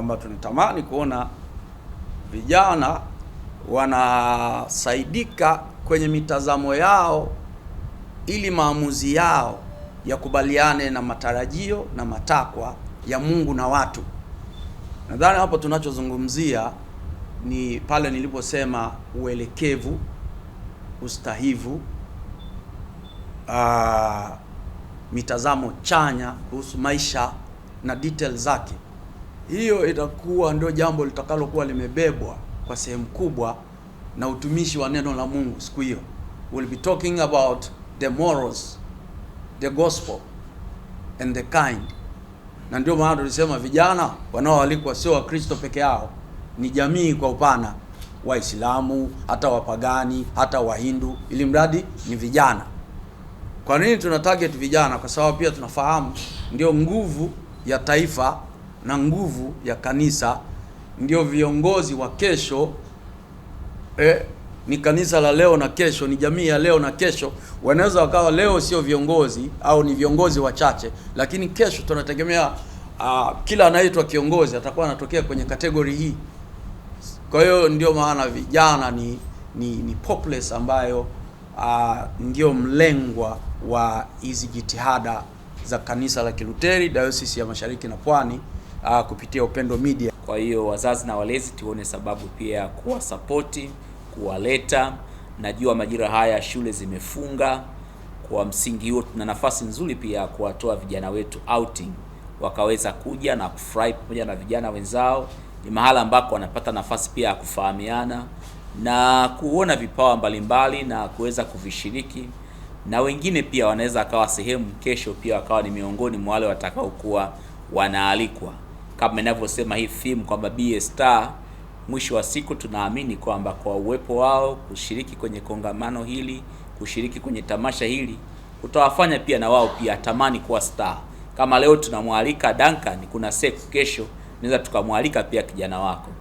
Kwamba tunatamani kuona vijana wanasaidika kwenye mitazamo yao ili maamuzi yao yakubaliane na matarajio na matakwa ya Mungu na watu. Nadhani hapo tunachozungumzia ni pale niliposema uelekevu, ustahivu, mitazamo chanya kuhusu maisha na details zake. Hiyo itakuwa ndio jambo litakalokuwa limebebwa kwa sehemu kubwa na utumishi wa neno la Mungu siku hiyo. We'll be talking about the morals, the gospel and the kind. Na ndio maana tulisema vijana wanaoalikwa sio Wakristo peke yao, ni jamii kwa upana, Waislamu, hata wapagani, hata Wahindu, ili mradi ni vijana. Kwa nini tuna target vijana? Kwa sababu pia tunafahamu ndio nguvu ya taifa na nguvu ya kanisa, ndio viongozi wa kesho. Ni kanisa la leo na kesho, ni jamii ya leo na kesho. Wanaweza wakawa leo sio viongozi au ni viongozi wachache, lakini kesho tunategemea kila anayeitwa kiongozi atakuwa anatokea kwenye category hii. Kwa hiyo ndio maana vijana ni populace ambayo ndio mlengwa wa hizi jitihada za kanisa la Kiluteri Dayosisi ya Mashariki na Pwani kupitia Upendo Media. Kwa hiyo wazazi na walezi tuone sababu pia ya kuwasapoti, kuwaleta. Najua majira haya shule zimefunga. Kwa msingi huo tuna nafasi nzuri pia ya kuwatoa vijana wetu outing, wakaweza kuja na kufurahi pamoja na vijana wenzao. Ni mahala ambako wanapata nafasi pia ya kufahamiana na kuona vipawa mbalimbali na kuweza kuvishiriki, na wengine pia wanaweza akawa sehemu kesho pia wakawa ni miongoni mwa wale watakaokuwa wanaalikwa, kama inavyosema hii theme kwamba be a star. Mwisho wa siku tunaamini kwamba kwa uwepo wao kushiriki kwenye kongamano hili, kushiriki kwenye tamasha hili, kutawafanya pia na wao pia tamani kuwa star. Kama leo tunamwalika Duncan, kuna siku kesho naweza tukamwalika pia kijana wako.